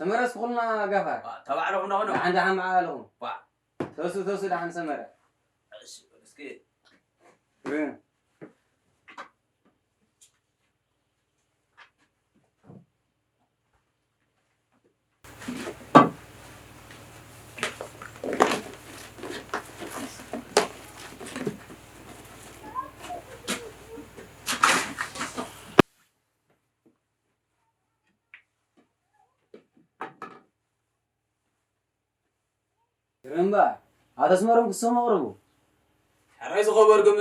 ሰመረ ስኹልና ኣጋፋር። ዋ፣ ተባዕረኹ ነኹ ነኹ። ደሓን ደሓን መዓለኹም። ዋ። ተሱ፣ ተሱ ደሓን ሰመረ። እሺ፣ እስኪ። እ። ግርም እምበር፣ ኣቶ ኣስመሮም ክስቶም ኣቕርቡ። ሕራይ ዝኸበርኩም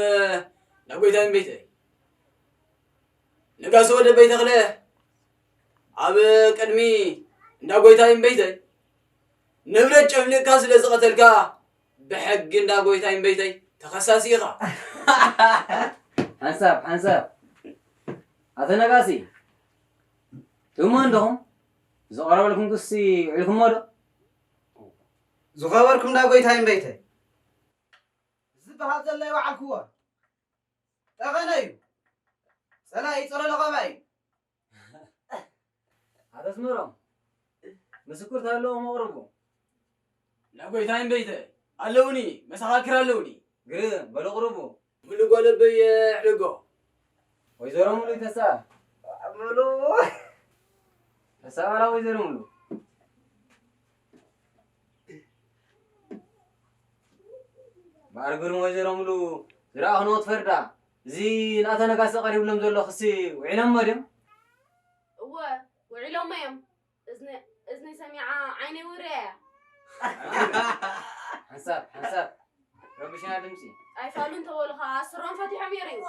እንዳ ጎይታይ እምበይተይ። ነጋሲ ወደ ቤት ተኽለ ኣብ ቅድሚ እንዳ ጎይታይ እምበይተይ ንብረት ጨፍሊቕካ ስለ ዝቐተልካ ብሕጊ እንዳ ጎይታይ እምበይተይ ተኸሳሲ ኢኻ። ሓንሳብ፣ ሓንሳብ። ኣቶ ነጋሲ፣ ትእሞ እንዲኹም ዝቐረበልኩም ክሲ ውዒልኩሞ ዶ? ዝኸበርኩም እንዳ ጎይታይ እምበይተይ፣ ዝበሃል ዘሎ ይወዓልክዎ። ጠቐነ እዩ። ጸላኢ ጸለሎ ቀባኢ። ኣቶ ኣስመሮም፣ ምስክር ተሃለዎም ኣቕርቡ። እንዳ ጎይታይ እምበይተይ፣ ኣለውኒ፣ መሰኻክር ኣለውኒ። ግርም፣ በሉ ኣቕርቡ። ሙሉ ጓለበይ የዕርጎ። ወይዘሮ ሙሉ ተስኣ። ሙሉ። ተስኣ ዋላ ወይዘሮ ሙሉ? እምበኣር ግርም ወይዘሮ ሙሉ ዝረኣኽንዎ ትፈርዳ። እዚ ንኣቶ ነጋሲ ቀሪብሎም ዘሎ ክሲ ውዒሎሞ ድዮም? እወ፣ ውዒሎሞ እዮም። እዝነ-፣ እዝነይ ሰሚዓ ዓይነይ ውርያ እያ። ሓንሳብ፣ ሓንሳብ። ረቢሽና ድምፂ። ኣይፋሉ እንተበሉ ኸዓ ስሮም ፈቲሖም እዮም።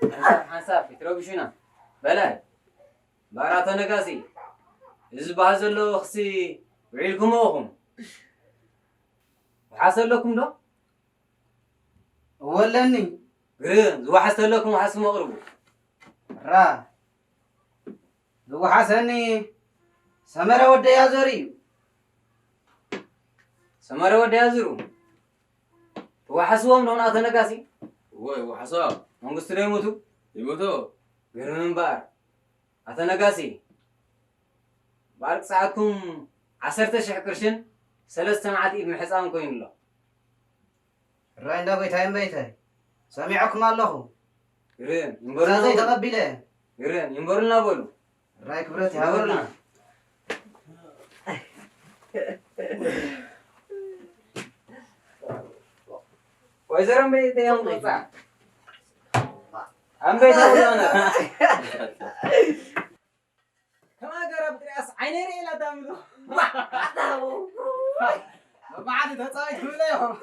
ሓንሳብ፣ ሓንሳብ፣ ኣይትረብሹና። በላይ፣ እምበኣር ኣቶ ነጋሲ፣ እዚ ዝበሃል ዘሎ ክሲ ውዒልኩሞ ኢኹም። ውሓስ ኣለኩም ዶ? እወ ኣለኒ። ግርም፣ ዝወሓስ ተለኩም ውሓስኩም ኣቕርቡ። ራ፣ ዝወሓሰኒ ሰመረ ወደይ ኣዘሩ እዩ። ሰመረ ወደይ ኣዘሩ? ትወሓስዎም ዶ ንኣቶ ነጋሲ? እወ፣ ይወሓሶም። መንግስቱ ዶ ይሞቱ? ይሞቱ። ግርም እምበኣር። ኣቶ ነጋሲ፣ እምበኣር ቅፅዓትኩም ዓሰርተ ሽሕ ቅርሽን ሰለስተ መዓልቲ ኢድ ምሕፃብን ኮይኑ ኣሎ። ራይ እንዳ ጎይታይ እምበይተይ፣ ሰሚዐኩም ኣለኹ። ግርም፣ ይንበሩልና ትእዛዘይ በሉ። ተቐቢለ። ግርም፣ ይንበሩልና በሉ። ራይ ክብረት ይንበሩልና። ይሃበልና። ወይዘሮ እምበይተይ ኣምቆፃ። ኣምበይታ ውዛና። ከማ ገረብ ጥሪያስ ዓይነይ ርኤ ኢላ ታምሉ። መዓልቲ ተጻዋይ ትብለ እዮም።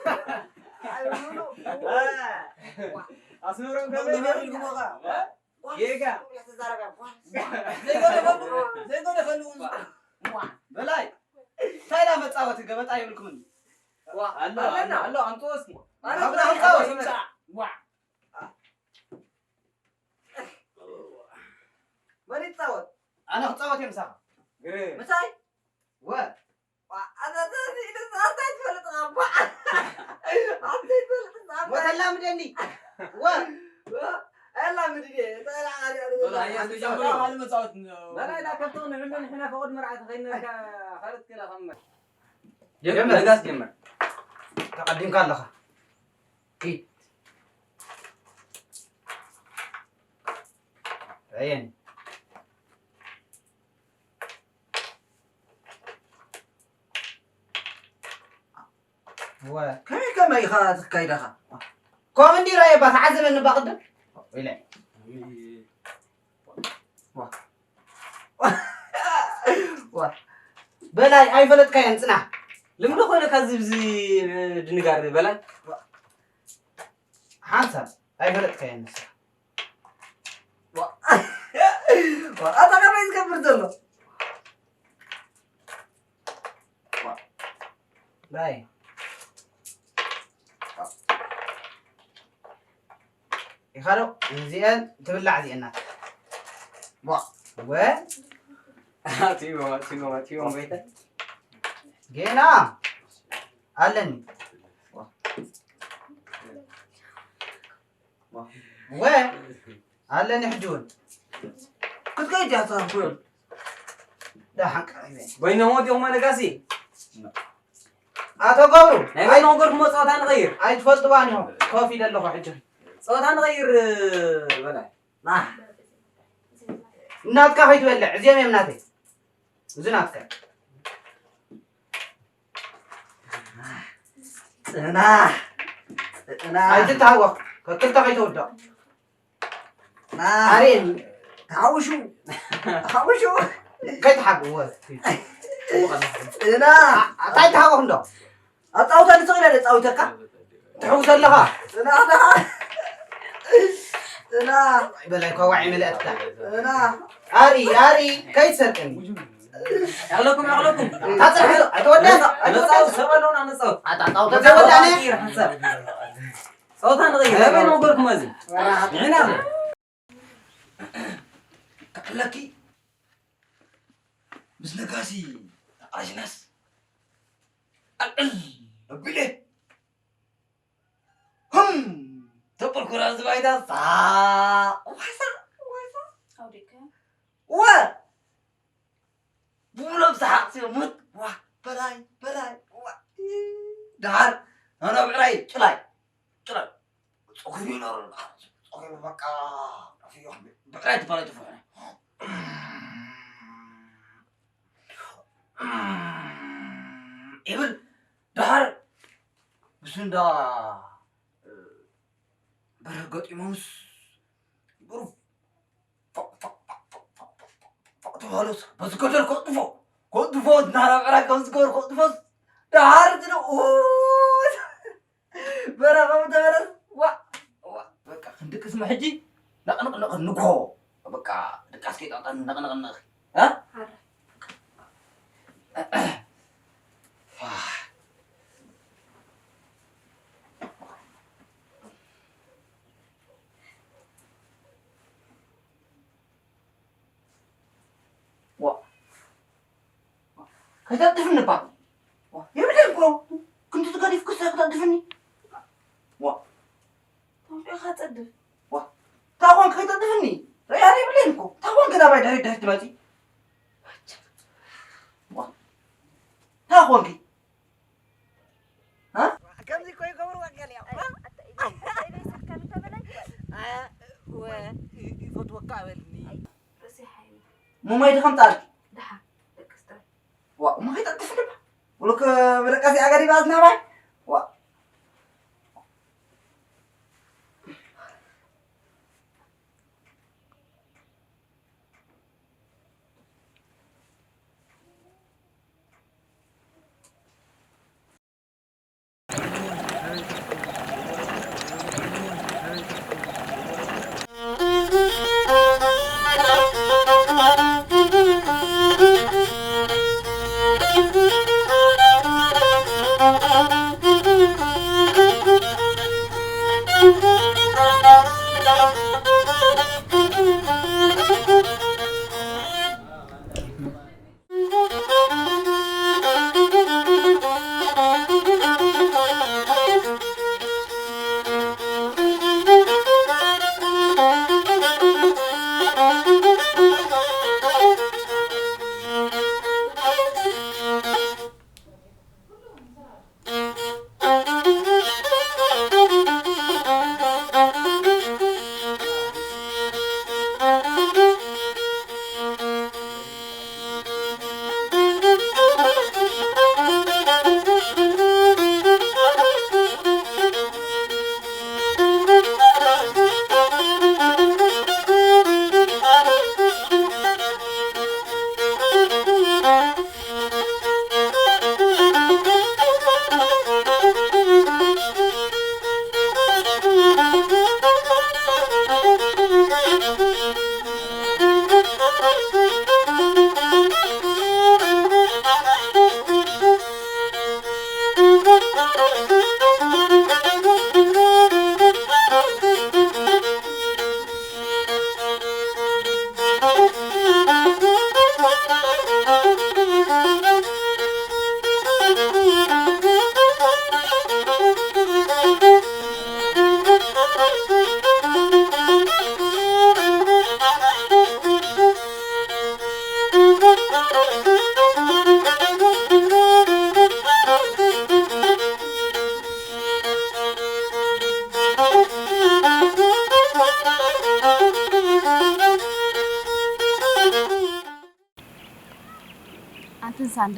ኣስመሮም ከመይ ገይሩ? ጌጋ። ዘይገደፈሉ፣ ዘይገደፈሉ። በላይ፣ እንታይ ኢላ መጻወቲ ገበጣ ይብልኩም እንዲ? ኣሎ፣ ኣለና። ኣሎ፣ ኣምጽኦ እስኪ። ኣምጽኦ፣ ኣምጽኦ። ዋ። መን ይጻወት? ኣነ ክጻወት እየ ምሳኻ። ግርም። ምሳይ? ወ። ዋ፣ ኣታ፣ ኣታ፣ ኣታ፣ ኣታ ኣይትፈልጥ እኻ፣ ባ። ኣታ ኣይትፈልጥ እኻ፣ ባ። ወተላምደኒ። ወ። ወ። ኣላ ምድሪ፣ ጠላ ዓርያ ወላ፣ ሃያ፣ እስኪ ጀምሩ። በላይ፣ ዳ ከብቶ ንዕሉ ንሕና ፈቐድ መርዓ ተኸይንካ፣ ካልእ ክላ ኸመ። ጀምር፣ ጀምር። ነጋስ ጀምር። ተቐዲምካ ኣለኻ። ኪድ። ኣየን። ወ-፣ ከመይ ከመይ ኢኻ ትካይዳኻ? ኮመንዲ ራየ ባ ተዓዘበኒ ባ ቅድም። ኢለ። ዋ። ዋ። በላይ ኣይፈለጥካዮን ጽናሕ። ልምዲ ኮይነ ካብ ዝብዚ ድንጋር በላይ። ሓንሳብ ኣይፈለጥካዮን ንስኻ። ዋ። ዋ፣ ኣታ ከመይ ዝገብር ዘሎ? ዋ። ዳይ። ኢኻ ዶ? እዚአን ትብላዕ እዚአን ናት። ዋ። ወ። ኣትዮ፣ ኣትዮ፣ ኣትዮ፣ ቤተ። ጌና። ኣለኒ። ወ። ኣለኒ ሕጂ እውን። ክትከይድ እያ እታ ኩል። ደሓን ቀሪበ። በይነ ሞት ይኹም ነጋሲ። ኣቶ ገብሩ፣ ናይ በይነ ወገርኩሞ ጸወታ ንቐይር። ኣይትፈልጥዋን ኢኹም። ኮፍ ኢለ ኣለኹ ሕጂ። ጸወታ ንቐይር፣ በላይ። ና። እናትካ ከይትበልዕ፣ እዚኦም እዮም ናተይ። እዚ ናትካ። ጽናሕ፣ ጽናሕ። ኣይትተሃወኽ፣ ከክልተ ከይተውድቕ። ና። ኣሬን። ተሓውሹ፣ ተሓውሹ። ከይትሓብእዎ። ጽናሕ። እንታይ ተሃወኽ እንዶ? ኣጻውታ ንስቕ ኢለ ደጻውተካ። ትሕውስ ኣለኻ? ጽናሕ፣ ደሓ። ጽናሕ። በላይ እኳ ዋዒ መለእትካ። ጽናሕ። ኣሪ፣ ኣሪ፣ ከይትሰርቅኒ። ያቕለኩም፣ ያቕለኩም። ታጽናሕ፣ ኣይተወዳእን፣ ነጻው፣ ኣይተወዳእን። ሰብ ኣለውና፣ ነጻው። ኣታ፣ ጸውታ ጸወታ ተወዳእነ። ንቕይር፣ ሓንሳብ። ጸወታ ንቕይር። ኣበይ ነው ጎርኩም እዚ? ንሕና። ክዕለኪ። ምስ ነጋሲ ኣሽናስ። ኣቅል። ኣቢለ። ህም። ተበርኩራ ዝባይዳ ሳ። ዋሳ፣ ዋሳ። ኣውዲቀ። ወ። ብብሎም ሰሓቕ ሲዮ ሙት። ዋ፣ በላይ፣ በላይ፣ ዋ። ደሓር፣ ናና ብዕራይ፣ ጭላይ፣ ጭላይ። ጸጉሪ ይኖር፣ ጸጉሪ በቃ፣ ብዕራይ ትባል ኣይትፍርሕን። ይብል፣ ደሓር፣ ብስንዳ፣ በረር ገጢሞምስ፣ ይበሩ፣ ፋቕ፣ ፋቕ፣ ፋቕ፣ ፋቕ፣ ፋቕ፣ ፋቕ፣ ፋቕ፣ ፋቕ ተባህሎስ፣ በዚ ገደል ከጥፎ፣ ከጥፎ፣ እናራብዕራ ከም ዝገበሩ ከጥፎስ፣ ደሓር ዝነ-፣ ኡ-፣ በረኸ ተበረስ፣ ዋ፣ ዋ፣ በቃ፣ ክንድቅስ መ ሕጂ፣ ነቕንቕ፣ ነቕንቕ፣ ንግሆ፣ በቃ፣ ድቃስ ከይጠቕጠን፣ ነቕንቕ፣ ነቕንቕ፣ እ? ኣረ። ዋ። ከይተጥፍኒ እባ። ዋ፣ የብለይ እኮ። ክንዲ ትገዲፍ ክሳ ክተጥፍኒ። ዋ። ታንቆ ኢኻ ጸድፍ። ዋ። ታኾን ከይተጥፍኒ። ርያ የብለይ እኮ። ታኾን ገና ባይ ድሕሪት ድሕሪት ትመጺ። ዋ። ታኾንኪ። እ? ከምዚ እኮ ይገብሩ ወገል እዮም። ኣይ፣ ኣታ-፣ ኣይ፣ ኣይ፣ ኣይ፣ ኣይ፣ ኣይ፣ ኣይ፣ ኣይ፣ ኣይ፣ ወ-፣ ይ-፣ ይፈትወካ በልኒ። ኣይ፣ ርእሲ ሓይሚ። ሙማይ ድኸም ጣልኪ? ደሓን፣ ደቂ ስትረ። ዋ፣ እሞ ከይጠጥፍ ድማ። ብሉክ ብደቀሲ ኣገሪባ ዝናባይ። ዋ። ኣንትን ሳንዳ፣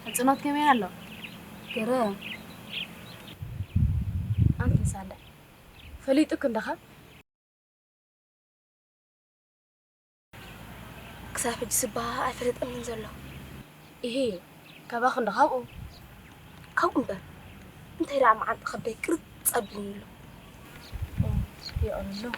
ሕጽኖት ከመይ ኣሎ? ገረም። ኣንትን ሳንዳ፣ ፈሊጡክ እንደኻ? ክሳብ ሕጂ ስባ ኣይፈለጠንን ዘሎ። ኢሂ፣ ካባኽ እንዶ ካብኡ? ካብኡ እምበር፣ እንታይ ደኣ መዓንጣ ከብደይ ቅርጽ ኣቢሉኒ ኣሎ። ኦ፣ የቐንየልና።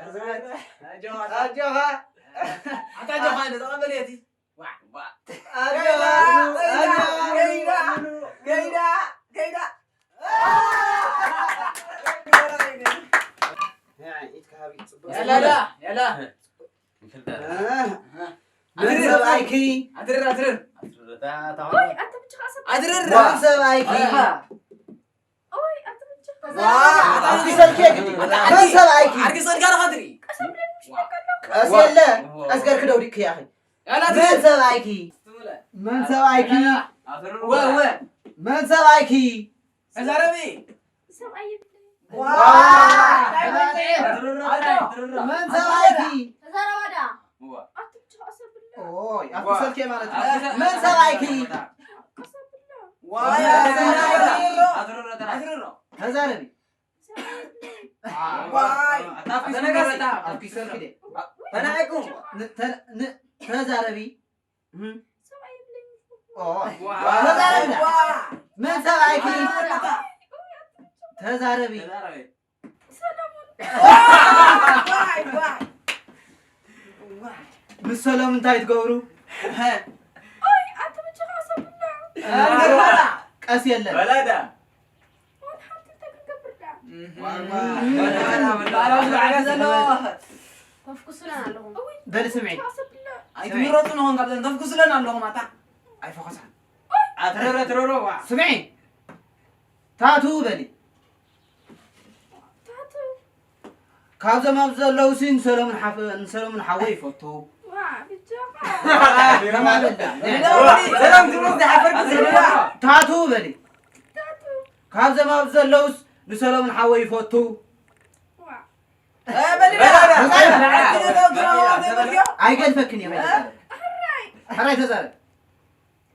ኣጆኻ። ኣጆኻ። ኣታ ኣጆኻ፣ ነዛ ቀበሌ እቲ። ዋ፣ ዋ። ኣጆኻ። ከይዳ፣ ኣጆኻ። ከይዳ፣ ከይዳ፣ ከይዳ። ኢድካ ሃቢ፣ ጽቡቕ። ያላ፣ ያላ፣ ያላ። መን ሰብኣይኪ? ኣትርር፣ ኣትርር። ኣትርር፣ ኣታ፣ ኣታ። ወይ፣ ኣንተ ብቻ ኸኣ ሰብ ኣትርር። መን ሰብኣይኪ? ኣታ። ኦይ፣ ኣንተ ብቻ ዋ፣ ኣታ። ኣፍኪሰልኪ ግዲ። ኣታ፣ መን ሰብኣይኪ? ዓርኪ ሰልካ ዲኻ ትርኢ? ቀስ ብለኒ፣ ምሽ በቃ ኣለኹ። ቀስ የለ፣ ዋ። ቀስ ገርኪ ደውዲቅኪ ያኺ። ያላ መን ትብል። ሰብኣይኪ? ትብለ። መን ሰብኣይኪ? ኣትርር። ወ፣ ወ። መን ሰብኣይኪ? ተዛረቢ። ሰብኣይ የብለይን። ዋ! ኣጆ። መን ሰብኣይኪ? ተዛረባ ደኣ። ዋ። ኣቲ ብቻ ቀስ ኣብላ። ኦይ፣ ኣቲ ዋ። ሰልኬ ማለት እዩ። ኣቲ ሰልኬ መን ሰብኣይኪ? ማለት እዩ። ቀስ ኣብላ። ዋ፣ ዋ፣ ያ፣ ያ፣ ያ፣ ያ። ኣትርሮ፣ ኣትርሮ። ተዛረቢ። ሰብኣይ የብለይን። ዋይ። ኣታ ኣፍኪ ተነጋሲ። ሰልኬ። ኣፍኪ ሰልኬ። ተናዒኩም። ን-፣ ተን-፣ ን-፣ ተዛረቢ። እህ። ሰብኣይ የብለይን። ኦ። ዋ። ተዛረቢ። ዋ። መን ሰብኣይኪ? ዋ። ተዛረቢ። ተዛረቢ። ሰለሙን። ዋይ፣ ዋይ። ምስ ሰለሙን እንታይ ትገብሩ? ኦይ፣ ኣቲ ብቻ ኸኣ ሰብና። ቀስ የለን። በላዳ። ተፍኩሱለን ኣለኹም። በል ስምዒ። ኣይትምረጹ ንኾን ካብዘን ተፍኩሱለን ኣለኹም ኣታ። ኣይፈኸሳን። ኣትረረ ትረሮ ዋ። ስምዒ። ታቱ በሊ። ታቱ። ካብዞም ኣብዚ ዘለዉ ሲ ንሰሎምን ሓፍ-፣ ንሰሎምን ሓወይ ይፈቱ። ዋ፣ ብጃኻ። ከማን በላ። ሰላም ትብሎ ዝሓፈርኩ ዝብላ። ታቱ በሊ። ታቱ። ካብዞም ኣብዚ ዘለውስ ንሰሎምን ሓወይ ይፈቱ። ዋ። እ፣ በል በል በል። በል። ኣይገድፈክን እየ። እ፣ ሕራይ። ሕራይ ተዛረብ።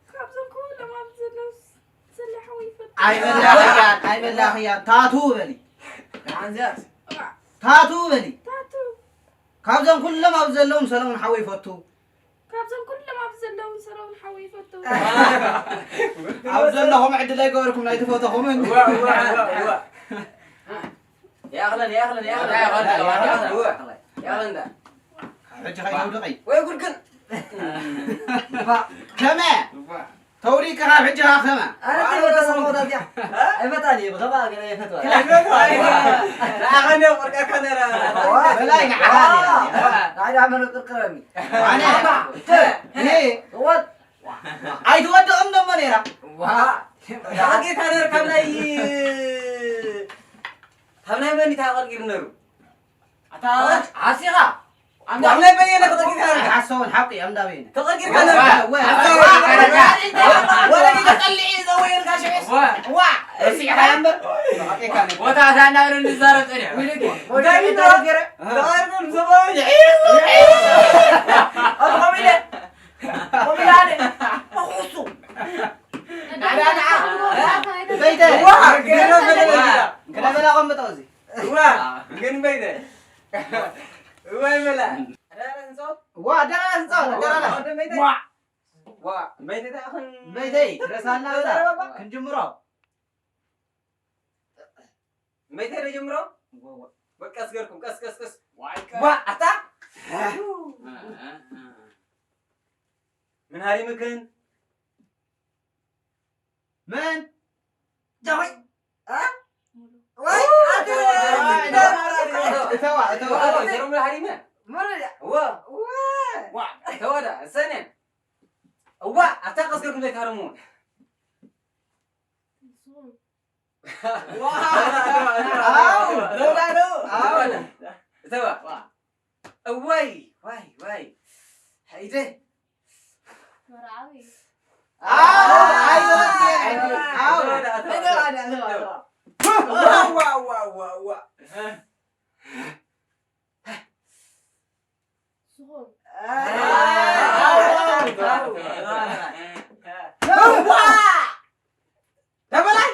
ካብዞም ኩሎም ኣብዚ ዘለውስ ስለ ሓወይ ይፈቱ። ኣይመላኽያን፣ ኣይመላኽያን። ታቱ በሊ። ሓንዚያስ። ዋ። ታቱ በሊ። ታቱ። ካብዞም ኩሎም ኣብዚ ዘለዉ ንሰሎምን ሓወይ ይፈቱ። ካብዞም ኩሎም ኣብዚ ዘለዉ ንሰሎምን ሓወይ ይፈቱ። ኣብ ዘለኹም ዕድል ኣይገበርኩም ናይ ትፈተኹምን። እዋ፣ እዋ፣ እዋ፣ እዋ። ያኽለን፣ ያኽለን፣ ያኽለን። ያኽለን፣ ያኽለን። ያኽለን፣ ያኽለን። ያኽለን እንዳ። ሕጂ ኸይተውድቐይ። ወይ ጉድክን። ከመ? እዋ። ተውሪድካ ካብ ሕጂ ኻብ ከማ? ኣረ፣ ኣረ፣ ተወደ ኣረ፣ ሰሞታ እዚኣ። እ? ኣይመጣን እየ፣ ብኸማ ገለ የፈትዋ። ኣይፈትዋ፣ ኣይፈትዋ። ንዓኻ እንዲያ ቆርቃካ ነራ። ዋ። በላይ ንዓኻ ዋ። ነራ። ንዓይ ደኣ መን ቅርቅረኒ? ኣነ። ኣማ። እተ። እኔ። እወት። ኣይትወድቕን ደሞ ነራ። ዋ። ተቐርቂርካ ነር ካብ ናይ፣ ካብ ናይ መን እዩ ተቐርቂሩ ነሩ? ኣታ ዓሲኻ። ኣንዳ ናይ በየነ ክተቂርካ ነርካ? ሓሰውን ሓቂ ኣንዳ በየነ። ተቐርቂርካ ነርካ? ወ-፣ ወ-፣ ወ-፣ ወ-፣ ወ-፣ ወ-፣ ወ-፣ ተጸሊዒ ዘወየልካ ሽዑስ? ወ-፣ ዋ፣ እሲዕካ እምበር። ተቐርቂርካ ነርካ? ቦታ እዛ እናበለ ንዛረብ ጸኒሑ። እንታይ እዩ ተቐርቂረ? ተቐርቂሩ ዘወየ። ኣቶ ኮሚለ። ኮሚለ ኣለ። ኣኹሱ። ንዓ፣ ንዓ። በይተ። ዋ፣ ገና መለለ። ገና መላ ቆምጠው እዚ። እዋ፣ ግን በይተ። እዋ ይመላ። ዋ፣ ደህና ዋ! ዋ! እምበይተይ እንታይ ኢኽን እምበይተይ፣ ትረሳና እዛ። ተዛረባ? ክንጅምሮ። እምበይተይ ዶ ጀምሮ? ዋ፣ ዋ። በቃ፣ ቀስ ገርኩም፣ ቀስ፣ ቀስ፣ ቀስ። ዋይ፣ ቀስ። ዋ፣ ኣታ? እ፣ እ፣ እ። ምን ሃሪምክን? መን? ጃሆይ። እ? ወይ፣ ኣተ-፣ እተዋ፣ እተዋ። እተዋ፣ ዘሮም ሃሪመ። መን? ዋ። ዋ። ዋ፣ እተዋ ዳ፣ እሰነ። እዋ፣ ኣታ ቀስ ገርኩም ዘይትሃርሙ። ዋ። ኣው፣ ደውላ ነው። ኣው። እተዋ። ዋ። እዋይ፣ ዋይ፣ ዋይ። ሃይደ። መርዓዊ። ኣው፣ ኣይወስድ፣ ኣይወስድ። ኣው። እተዋ፣ እተዋ፣ እተዋ። ዋ፣ ዋ፣ ዋ፣ ዋ፣ ዋ። ስኹም። ኣው፣ ኣው፣ ኣው። ዋ። ተበላይ።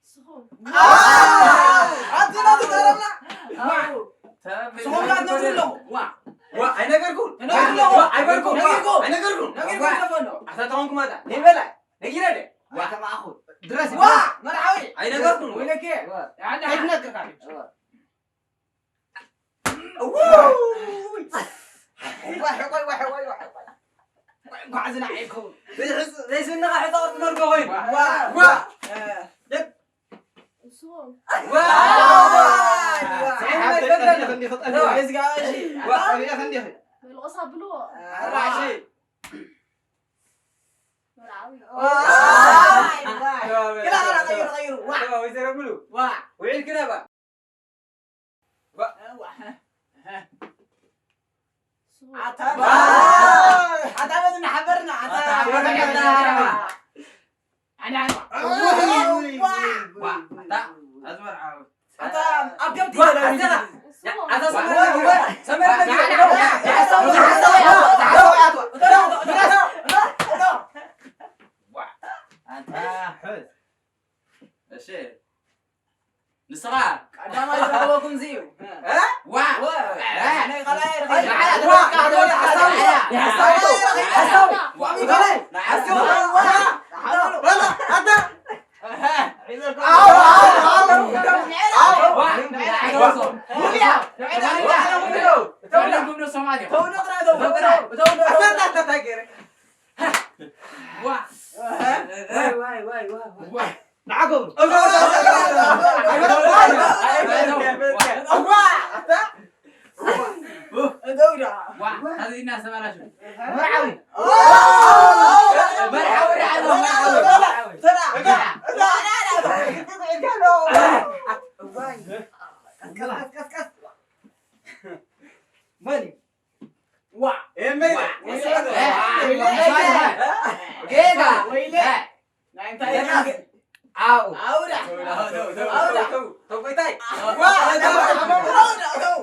ስኹም። ኣቲ ናቱ ተረብና። ኣው። ስኹም ናት ነብሪ ኣለኹ። ዋ። ዋ፣ ኣይነገርኩን። ነግሪ ኣለኹ። ዋ፣ ኣይበልኩን። ነግሪ እኮ። ኣይነገርኩን። ነግሪ እኮ። ኣታ ተኾንኩም ኣታ። ነይ በላይ። ነጊረ ደ። ዋ። ኣይተባእኹን። ድረስ። ዋ፣ መርዓዊ። ኣይነገርኩን። ወይለኬ። ዋ። ያለ። ኣይትነግርካ። ዋ። ዋይ፣ ዋይ፣ ዋይ፣ ዋይ፣ ዋይ። ዋይ፣ እንኳዕ ዝነዓይኩም። ዘይስ-፣ ዘይስንኻ ሕፃ ቅርጺ መልክዕ ኮይኑ። ዋ፣ ዋ። እ፣ ደግ-፣ እሱ። ዋ። ዋ። ሓብተይ ቀኒኺ እንዲኺ ጠፊእኺ። ዋ። ሪእኺ እንዲኺ። መልቆስ ኣብልዎ። ኣርባዓ ሺህ። መርዓዊ። ዋ። ዋ። ግላ፣ ግላ፣ ቀይሩ፣ ቀይሩ። ዋ። ወይዘሮ ሙሉ። ዋ። ውዒልክን ኣባ። ዋ። ኣታ። ኣታ በዚ እናሓበርና፣ ኣታ። ኣታ ሓበርና፣ ኣታ። ኣታ። ኣታ። ዋ። ኣታ። ኣዝመር ዓወት። ኣታ ኣብ ከብቲ ዋ። ኣታ። ኣታ ሰመረ፣ ሰመረ። ዋ። ኣታ ሕዝ። እሺ። ንስኻ ቀዳማይ ዝረኸበኩም እዚ እዩ። እ? ዋ! ዋ! እ? ናይ ኻልኣይ ረኺበ። ዋ! ሓሳዊ! ሓሳዊ! ሓሳዊ! ዋ! ዋ! ሓሳዊ! ዋ! በላ፣ ኣታ! ሒዘልኩም። ኣው፣ ኣው፣ ኣው! ኣው! ዋ! ዋ! ተውዶ ጥራይ ተው። ተውዶ። ኣታ፣ ኣታ፣ ኣታ፣ ገይረ። ዋ! ዋይ፣ ዋይ፣ ዋይ፣ ዋይ፣ ዋይ። ዋ! ንዓገቡ። ዋ! ኣታ! እደው ዳ። ዋ! ኣብዚ እናስተባላሹ። መርዓዊ። መርዓዊ፣ መርዓዊ፣ መርዓዊ። ተራ፣ ተራ፣ ተራ። ዋይ! ቀስ፣ ቀስ፣ ቀስ፣ ቀስ። መን እዩ? ዋ! ኤመይ! ዋ! ጌጋ! ወይለ! ናይ እንታይ ጌጋ? ኣው! ኣውዳ! ተው፣ ተው፣ ተው፣ ኣውዳ! ተው፣ ተው፣ ተው፣ ጎይታይ! ዋ! ኣውዳ! ተው!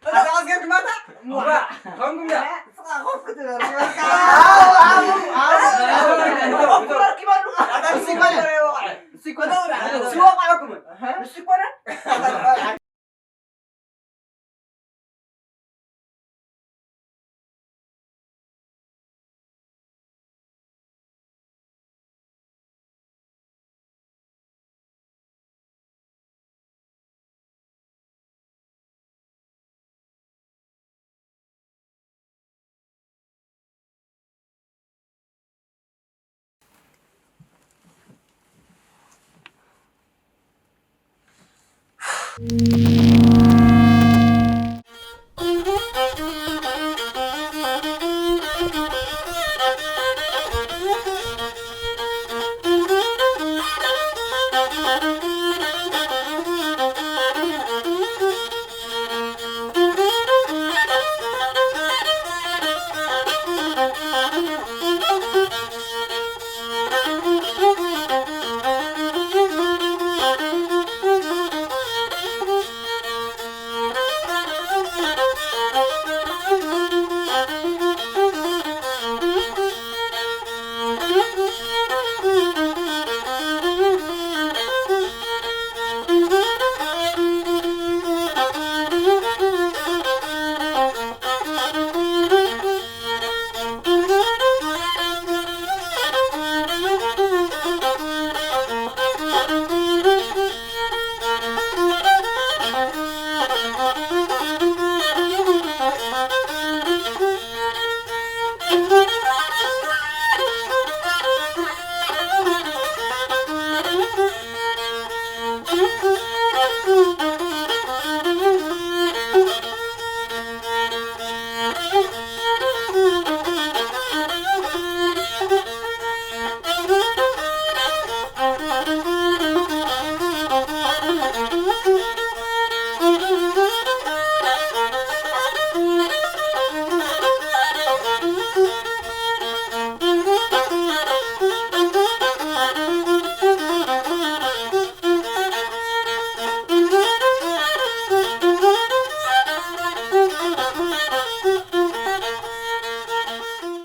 ኣታ ኣስገር ግማታ? ዋ! ከምኩም ዳ? ስኻ ኮፍ ክትበል። ኣው! ኣው! ኣው! ኮፍ ክትበል። ኣታ ንሱ ይኮነ። ንሱ ይኮነ። ኣውዳ! ንሱ ይወቃዕኩም። ንሱ ይኮነ።